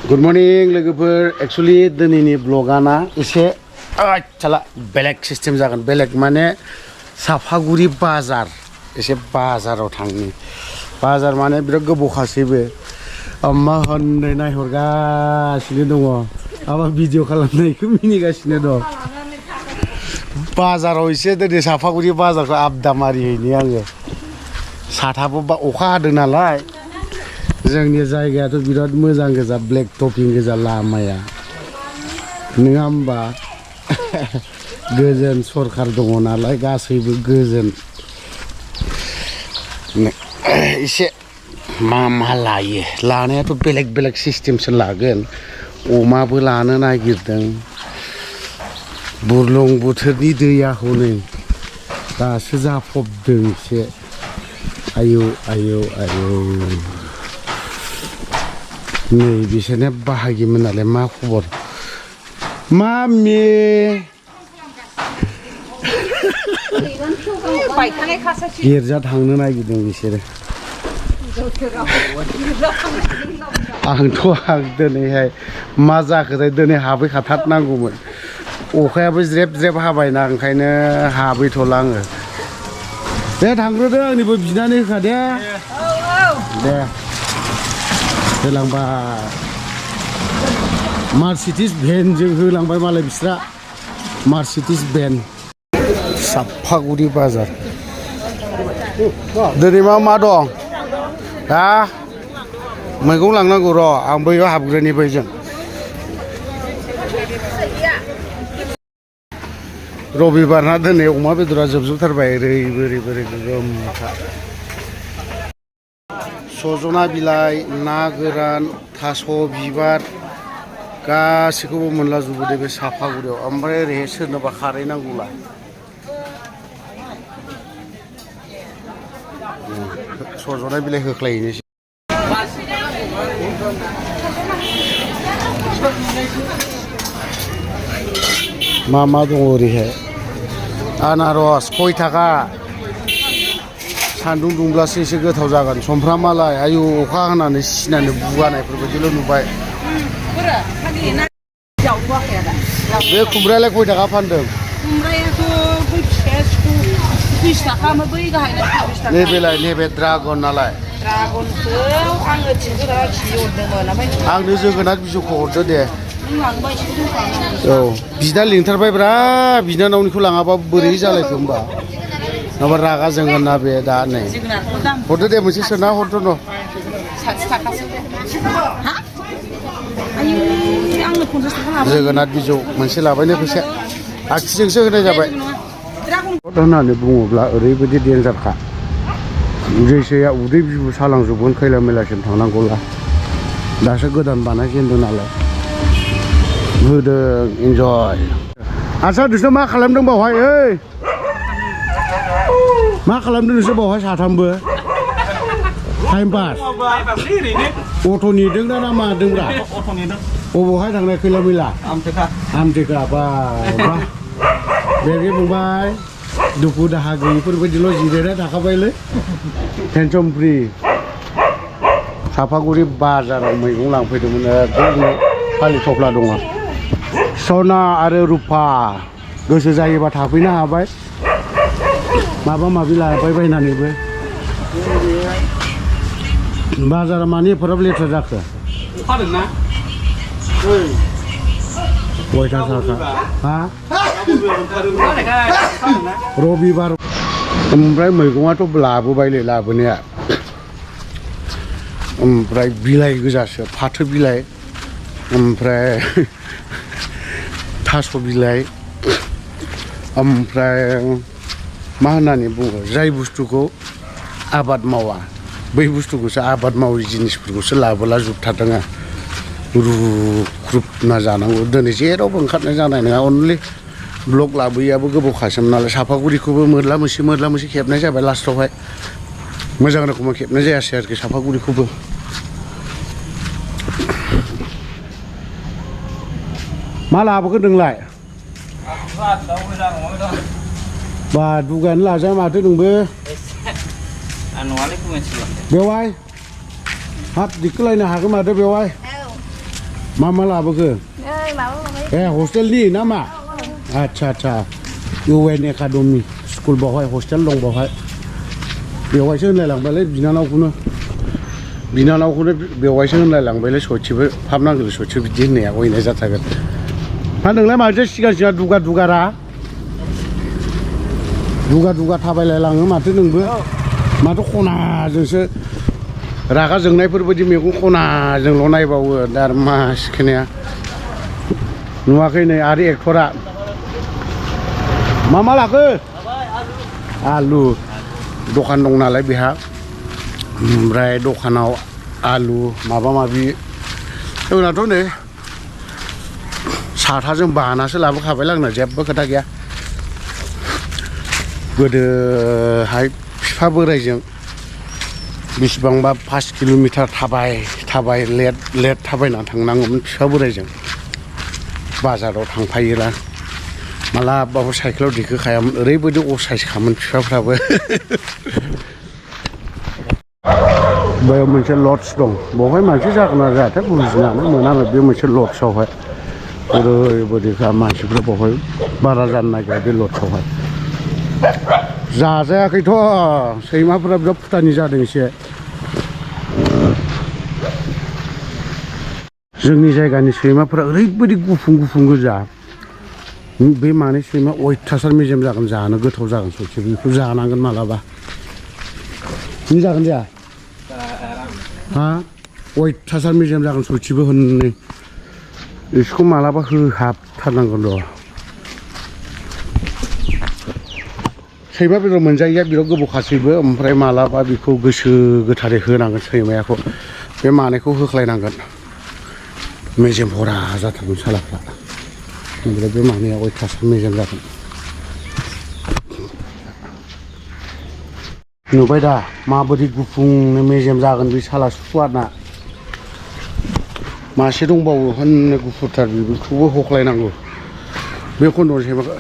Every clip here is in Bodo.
गुड मर्निं लोगोफोर एक्चुअली दिनैनि ब्लगाना एसे चला बेलेग सिस्टेम जागोन बेलेग माने साफागुरि बाजार एसे बाजाराव थांनि बाजार माने बिराद गोबावखासैबो अम्मा हन्नै नायहरगासिनो दङ आबा भिडिअ खालामनायखौ मिनिगासिनो दं बाजाराव एसे दिनै साफागुरि बाजारखौ आबदा मारिहैनि आङो साथाबो अखा हादों नालाय जोंनि जायगायाथ' बिराद मोजां गोजा ब्लेक टपिं गोजा लामाया नङा होमबा गोजोन सरखार दङ नालाय गासैबो गोजोन एसे मा लायो लानायाथ' बेलेग बेलेग सिस्टेमसो लागोन अमाबो लानो नागिरदों बुरलुंबुथुरनि दैया हनै दासो जाफबदों एसे आयौ आयौ आयौ नै बिसोरनो बाहागिमोन नालाय मा खबर मामि गिर्जा थांनो नागिरदों बिसोरो आं दिनैहाय मा जाखोथाय दिनै हाबहैखाथारनांगौमोन अखायाबो ज्रेब ज्रेब हाबायना ओंखायनो हाबहैथ'ला आङो दे थांग्रोदो आंनिबो बिनानै होखा दे होलांबाय मार्सिडिज भेनजों होलांबाय मालाय बिस्रा मार्सिडिज भेन साफागुरि बाजार दिनै मा दं हा मैगं लांनांगौ र' आं बैयाव हाबग्रोनि बैजों रबिबारना दिनै अमा बेदरा जोबजोबथारबाय ओरै गोगोमखा सजना बिलाइ ना गोरान थास' बिबार गासैखौबो मोनलाजोबो दे बे साफागुरियाव ओमफ्राय ओरैहाय सोरनोबा खारै नांगौला सजना बिलाइ होख्लायनोसै मा दङ ओरैहाय आनारस 6 थाखा सान्दुं दुंब्लासो एसे गोथाव जागोन समफ्रामालाय आयु अखा हानानै सिनानै बुगानायफोरबायदिल' नुबाय बे खुमब्रायालाय 6 थाखा फानदों नैबे ड्रागन नालाय आंनो जोगोनार बिजौखौ हरदो दे औ बिदा लिंथारबायब्रा बिनानावनिखौ लाङाबा बोरै जालायखो होमबा माबा रागा जोंगोन ना बे दा नै हरदो दे मोनसे सोना हरदो न' 60 थाखासो जोगोनार बिजौ मोनसे लाबायनो फैसा आखिजोंसो होनाय जाबाय होननानै बुङोब्ला ओरैबायदि डेन्जारखा जैसेया उदै बिबु सालांजोबगोन खैला मैलासिम थांनांगौला दासो गोदान बानायजेनदों नालाय होदों इन्जय आच्छा नोंसोर मा खालामदों बावहाय ओइ मा खालामदों नोंसोर बावहाय साथामबो टाइम पास अट' नेदों ना मादोंब्रा अबावहाय थांनाय खैला मैला आमथेखा बा बेगे बुंबाय दुखु दाहा गैयिफोरबायदिल' जिरायना थाखाबायलै टेनसन फ्रि साफागुरि बाजाराव मैगं लांफैदोंमोन फालि थफ्ला दङ सना आरो रुपा गोसो जायोबा थाफैनो हाबाय माबा माबि लाबाय बायनानैबो बाजारा मानो एफाराब लेथ्रा जाखो कयथा थाखा हा रबिबार ओमफ्राय मैगङाथ' लाबोबायलै लाबोनाया ओमफ्राय बिलाइ गोजासो फाथो बिलाइ ओमफ्राय थास' बिलाइ ओमफ्राय मा होननानै बुङो जाय बुस्थुखौ आबाद मावा बै बुस्थुखौसो आबाद मावै जिनिसफोरखौसो लाबोला जोबथारदों आं रुख्रुबना जानांगौ दिनै जेरावबो ओंखारनाय जानाय नङा अनलि ब्लग लाबोयाबो गोबावखासोमोन नालाय साफागुरिखौबो मोरला मोनसे खेबनाय जाबाय लास्टावहाय मोजां रोखोमै खेबनाय जायासै आरोखि साफागुरिखौबो मा लाबोगोन नोंलाय बा दुगानो लाजाया माथो नोंबो बेवाय हाब दिखोलायनो हागोन माथो बेवाय मा लाबोखो हस्टेलनि ना मा आच्छा आच्छा UN एकाडेमि स्कुल बावहाय हस्टेल दं बावहाय बेवहायसो होनलायलांबायलै बिनानावखौनो बेवहायसो होनलायलांबायलै सयथिबो हाबनांगौ सयथि बिदि होननाया अयनाय जाथारगोन हा नोंलाय माथो सिगां दुगा थाबायलायलाङो माथो नोंबो माथो खनाजोंसो रागा जोंनायफोर बायदि मैगं खनाजोंल' नायबावो दारमा सिखोनाया नुवाखै नै आरो एक्टरा मा लाखो आलु दखान दं नालाय बेहा ओमफ्राय दखानाव आलु माबा माबि जोंनाथ' नै साथाजों बानासो लाबोखाबाय आंना जेबो खोथा गैया गोदोहाय बिफा बोराइजों बेसेबांबा 5 किल'मिटार थाबाय लेट थाबायना थांनांगौमोन बिफा बोराइजों बाजाराव थांफायोला मालाबाबो साइकेलाव दिखोखायामोन ओरैबायदि असाइसखामोन बिफाफ्राबो बेयाव मोनसे लड्स दं बेवहाय मानसि जागोन ना जायाथाय बुजिनानै मोनामोन बे मोनसे लड्सआवहाय ओरैबायदिखा मानसिफ्रा बेवहाय बारा जानो नागिरा बे लड्सआवहाय जाजायाखैथ' सैमाफोरा बिराद फुटानि जादों एसे जोंनि जायगानि सैमाफोरा ओरैबायदि गुफुं गोजा बे मानै सैमा अयथासार मेजेम जागोन जानो गोथाव जागोन सयथि बेखौ जानांगोन मालाबा नों जागोन जाया हा अयथासार मेजेम जागोन सयथिबो होननै इसोरखौ मालाबा होहाबथारनांगोन र' सैमा बेदर मोनजायैया बिराद गोबावखासैबो ओमफ्राय मालाबा बेखौ गोसो गोथारै होनांगोन सैमायाखौ बे मानैखौ होख्लायनांगोन मेजेम भरा जाथारगोन सालाफ्रा ओमफ्राय बे मानैया अयथासार मेजेम जागोन नुबाय दा माबायदि गुफुंनो मेजेम जागोन बे साला सुवाना मासे दंबावो होननो गुफुरथार बेखौबो हख्लायनांगौ बे खन्द'आव सैमाखौ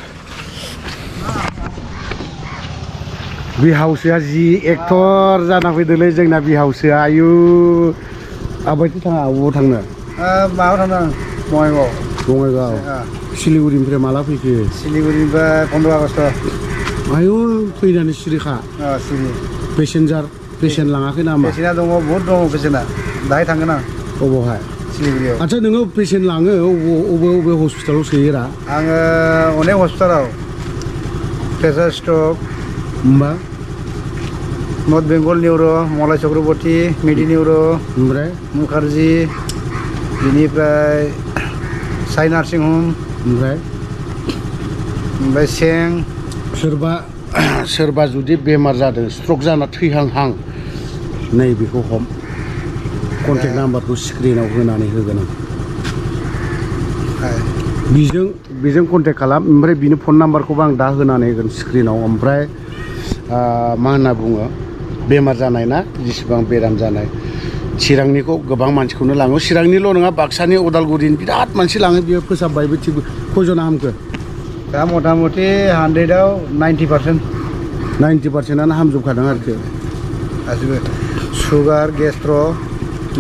बिहावसोआ जि एक्टर जाना फैदोंलै जोंना बिहावसोआ आयु आबायथि थाङा अबाव थांनो माबायाव थांदों बङाइगाव सिलिगुरिनिफ्राय माला फैखो सिलिगुरिनिफ्राय 15 आगष्ट आयु फैनानै सिरिखा पेसेन्ट लाङाखै नामा पेसेन्टआ दङ बहुद दङ पेसेन्टआ दाहाय थांगोन आं अबावहाय सिलिगुरियाव आच्छा नोङो पेसेन्ट लाङो अबे हस्पिटालाव सोयोरा आङो अनेक हस्पिटालाव प्रेसार स्ट्रक होमबा नर्थ बेंगल निउर' मलाय चक्रबर्ती मेडि निउर' ओमफ्राय मुखार्जी बेनिफ्राय साइ नार्सिं हम ओमफ्राय सें सोरबा जुदि बेमार जादों स्ट्रक जाना थैहांहां नैबेखौ हम कन्टेक्ट नाम्बारखौ स्क्रिनाव होनानै होगोन आं बेजों कन्टेक्ट खालाम ओमफ्राय बिनि फन नाम्बारखौबो आं दा होनानै होगोन स्क्रिनाव ओमफ्राय मा होनना बुङो बेमार जानाय ना जेसेबां बेराम जानाय चिरांनिखौ गोबां मानसिखौनो लाङो चिरांनिल' नङा बाक्सानि उदालगुरिनि बिराद मानसि लाङो बियो फोसाबबायबो थिग खयजना हामखो दा मथा मथि 100आव 90%आनो हामजोबखादों आरोखि गासिबो सुगार गेस्ट्र'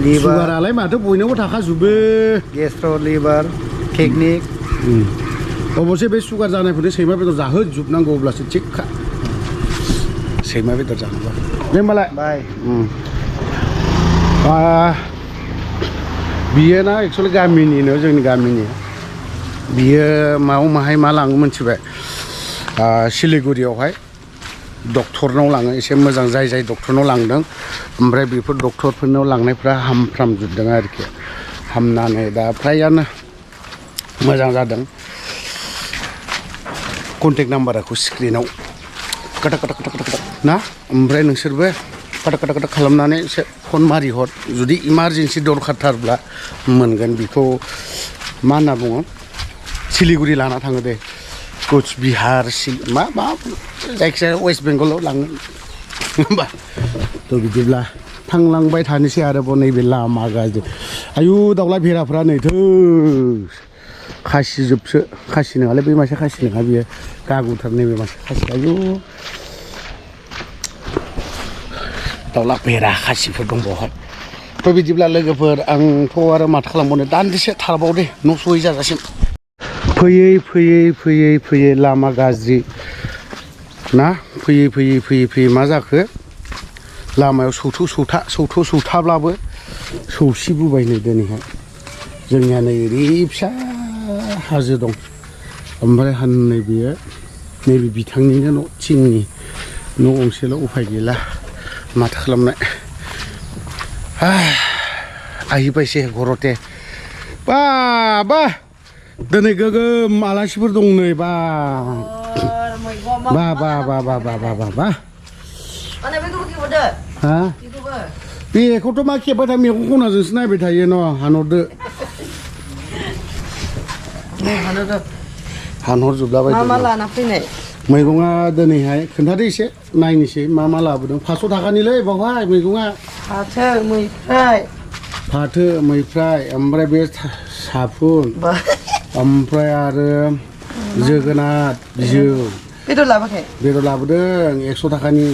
लिभार सुगारालाय माथो बयनावबो थाखाजोबो गेस्ट्र' लिभार किडनि अबसे बे सुगार जानायफोरनो सैमा बेदर जाहोजोबनांगौ अब्लासो थिगखा सैमा बेदर जानांगौ दे होमबालाय बाय बियो ना एक्सुवेलि गामिनिनो जोंनि गामिनि बियो माहाय मा लाङो मिथिबाय सिलिगुरियावहाय डक्टरनाव लाङो एसे मोजां जाय डक्टरनाव लांदों ओमफ्राय बेफोर डक्टरफोरनाव लांनायफ्रा हामफ्रामजोबदों आरोखि हामनानै दा फ्रायानो मोजां जादों कन्टेक्ट नाम्बारखौ स्क्रिनाव काटा ना ओमफ्राय नोंसोरबो काटा खालामनानै एसे फन मारि हर जुदि इमारजेन्सि दरखारथारब्ला मोनगोन बेखौ मा होनना बुङो सिलिगुरि लाना थाङो दे कचबिहार मा जायखिजाया वेस्ट बेंगलाव लाङो होमबा थ' बिदिब्ला थांलांबाय थानोसै आरोबाव नैबे लामा गाज्रि आयु दाउला भेराफ्रा नैथो खासिजोबसो खासि नङालै बै मासे खासि नङा बियो गागुथार नैबे मासे खासि आयु दाउला भेरा खासिफोर दं बावहाय थ' बिदिब्ला लोगोफोर आंथ' आरो माथो खालामबावनो दान्दिसे थाबावदे न' सहै जाजासिम फैयै लामा गाज्रि ना फैयै मा जाखो लामायाव सौथाब्लाबो सौसिबोबाय नै दिनैहाय जोंनिया नै ओरै फिसा हाजो दं ओमफ्राय नै बेयो नैबे बिथांनिनो न' थिंनि न' गंसेल' उफाय गैला माथो खालामनाय আহিপাইছে ঘৰতে बा दिनै गोगोम आलासिफोर दं नै बा हा बेखौथ' मा खेबबाय था मैगं खनाजोंसो नायबाय थायो न' हानहरदो हानहरजोबलाबाय मा लाना फैनाय मैगङा दिनैहाय खोन्थादो एसे नायनोसै मा लाबोदों 500 थाखानिलै बावहाय मैगङा फाथो मैफ्राय ओमफ्राय बे साफुन ओमफ्राय आरो जोगोनार बिजौ बेदर लाबोखै बेदर लाबोदों 100 थाखानि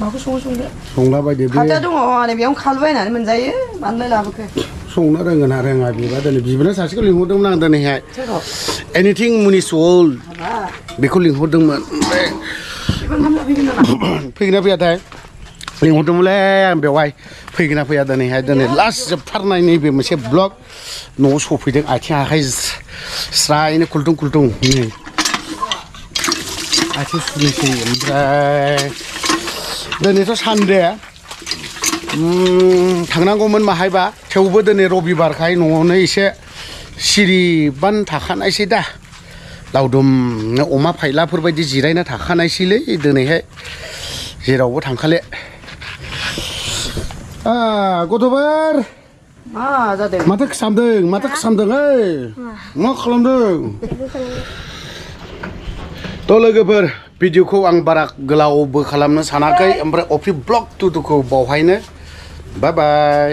माखौ संदो संला बायदो बे फाथोआ दङ नै बेयावनो खालबायनानै मोनजायो मानोलाय लाबोखै संनो रोंगोना रोङा बेबा दिनै बिबानो सासेखौ लिंहरदोंमोन आं दिनैहाय एनिथिं मुनिस वर्ल्ड बेखौ लिंहरदोंमोन ओमफ्राय फैगोना फैयाथाय लिंहरदोंमोनलै आं बेवहाय फैगोना फैया दिनैहाय दिनै लास्ट जोबथारनाय नैबे मोनसे ब्लग न'आव सफैदों आथिं आखाइ स्रायनो कुलटुं नै आथिं सुनोसै ओमफ्राय दिनैथ' सानदे थांनांगौमोन माहायबा थेवबो दिनै रबिबारखाय न'आवनो एसे सिरिबान थाखानायसै दा लावदुम अमा फायलाफोरबायदि जिरायना थाखानायसैलै दिनैहाय जेरावबो थांखाले गथ'फोर मा जादों माथो खालामदों ओइ मा खालामदों थ' लोगोफोर भिडिअखौ आं बारा गोलावबो खालामनो सानाखै ओमफ्राय अफि ब्लग टुखौ बावहायनो बाय